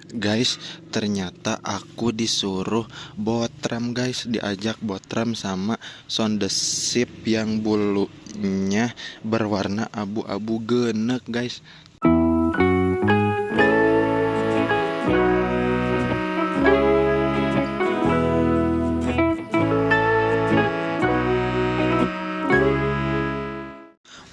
Guys, ternyata aku disuruh botram guys, diajak botram sama sondesip yang bulunya berwarna abu-abu genek guys.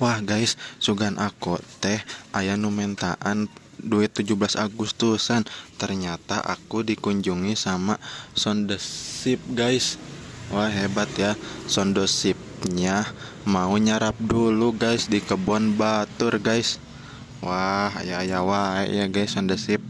Wah guys, sugan aku teh aya nu mentaan duit 17 Agustusan. Ternyata aku dikunjungi sama sondesip guys. Wah hebat ya, sondesipnya mau nyarap dulu guys di kebon batur guys. Wah aya-aya wae ya guys sondesip.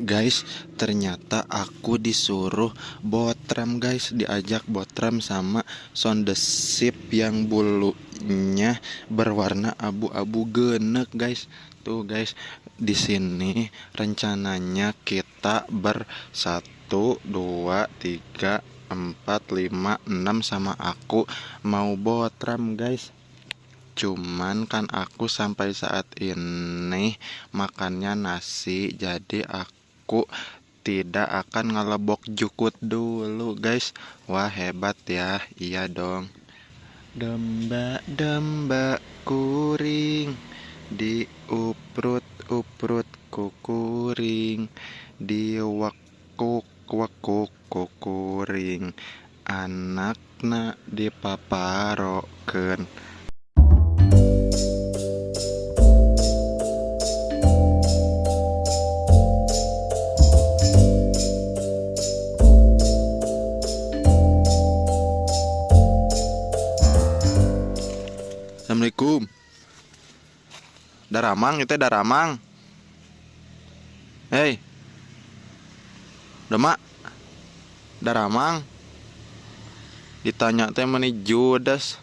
Guys, ternyata aku disuruh botram guys, diajak botram sama sondesip yang bulunya berwarna abu-abu genek guys. Tuh guys, di sini rencananya kita bersatu, 2, 3, 4, 5, 6 sama aku mau botram guys. Cuman kan aku sampai saat ini makannya nasi, jadi aku tidak akan ngelebok jukut dulu guys. Wah hebat ya, iya dong. Domba-domba kuring diuprut-uprut kukuring, diwakuk-wakuk kukuring, anakna dipaparokeun. Assalamualaikum. Daramang itu daramang. Hei. Demak. Daramang. Ditanya teh meni judas.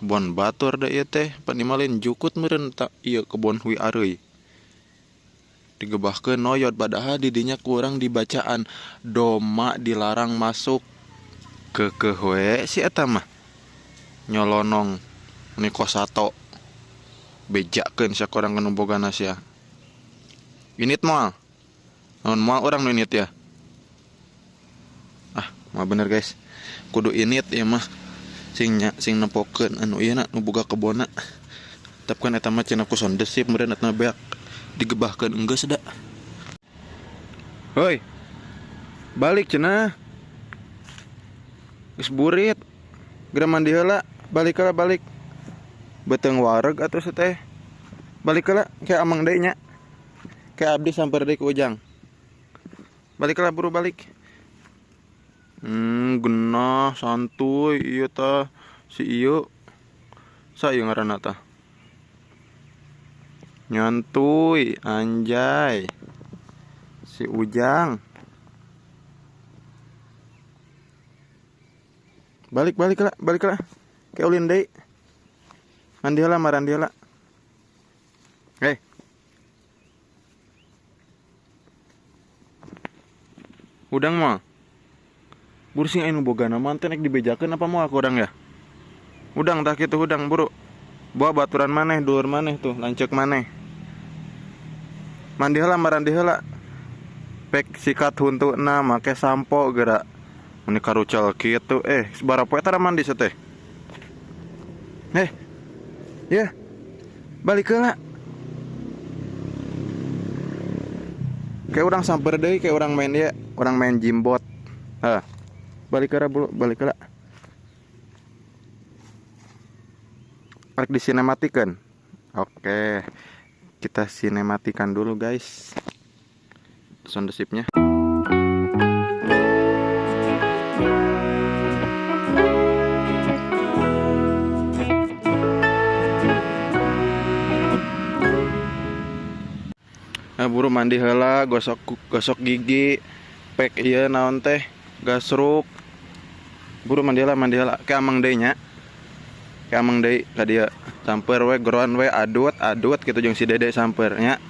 Kebon batur da ieu teh, pan ieu jukut meureun tak ieu kebon hui areuy. Digebahkeun noyot padahal didinya kurang dibacaan doma dilarang masuk. Keukeuh we si eta mah. Nyolonong meni kosato. Bejakeun sia korang nu bogana sia. Init moal. Naon moal urang nu init ya? Ah, mah bener guys. Kudu init ieu mah. Sing nya sing nempokeun anu ieu na nu boga kebonna. Tapi kan eta mah cenah ku sondesip meureun eta beak digebahkeun enggeus da. Hoi. Balik cenah. Geus burit. Geura mandi heula, balik heula balik. Beuteung wareg atuh teh. Balik heula ke amang deui nya. Ke abdi samper deui ku Ujang. Balik heula buru balik. Genah santuy ieu tah si ieu. Sa ieu ngaranna tah? Nyantuy anjay. Si Ujang. Balik balik heula, balik heula. Ke ulin deui. Mandi heula, marandi heula. Hei. Udang mah. Buru sing anu bogana mah teh nek dibejakeun apa moal ku urang ya? Udang tah kitu hudang buru. Bawa baturan maneh, dulur maneh tuh, lanceuk maneh. Mandi heula, marandi heula. Pek sikat huntuna make sampo geura. Meni karucal kitu sabaraha poe tara mandi teh. Ya. Balik heula. Kayak urang samper deui, kayak urang main ieu, urang main jimbot. Hah. Balik heula bulu, balik heula. Rek disinematikeun. Oke. Kita sinematikan dulu guys. Sondesipnya. Nah, buru mandi heula, gosok gosok gigi, pek ieu naon teh, gasruk. Buru mandi heula, mandi heula. Ke amang deui nya. Ke amang deui ka dieu. Samper we, geroan we, adut, adut kitu jeung si Dede samper nya.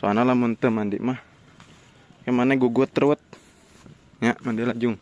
Soalna lamun teu mandi mah ke mana gugut terut. Nya mandi heula jung.